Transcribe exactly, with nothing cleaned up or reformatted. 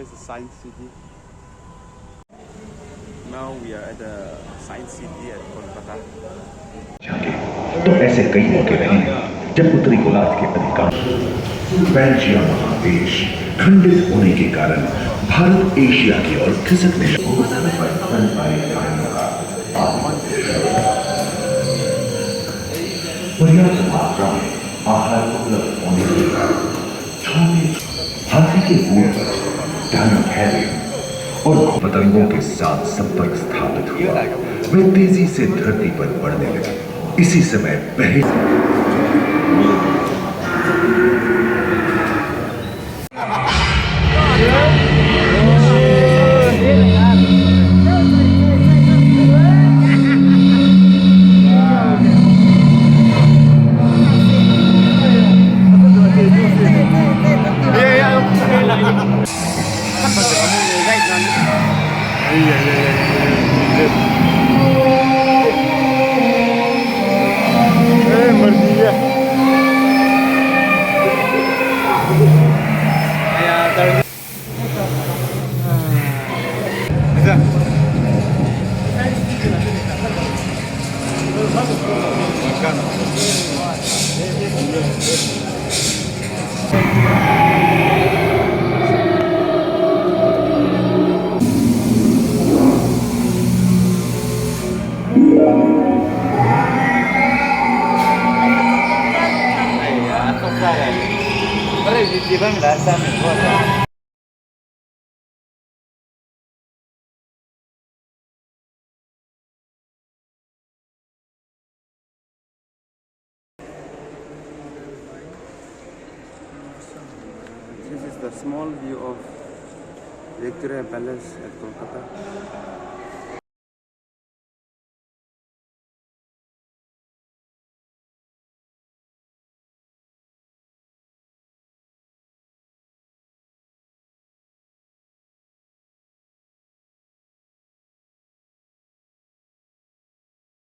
This is Science City. Now we are at the Science City at Kolkata. जाएंगे, तो ऐसे कई मौके रहेंगे जब उत्तरी गोलार्ध के अधिकांश। बेल्जियम महादेश खंडित होने के कारण भारत एशिया की ओर खिसकने लगा। पर्याप्त मात्रा में आहार उपलब्ध होने के कारण छोटे हाथी के पूर्वज डायनोथेरियन और पतंगों के साथ संपर्क स्थापित हुआ। वे तेजी से धरती पर बढ़ने लगे। इसी समय पहले This is the small view of Victoria Palace at Kolkata.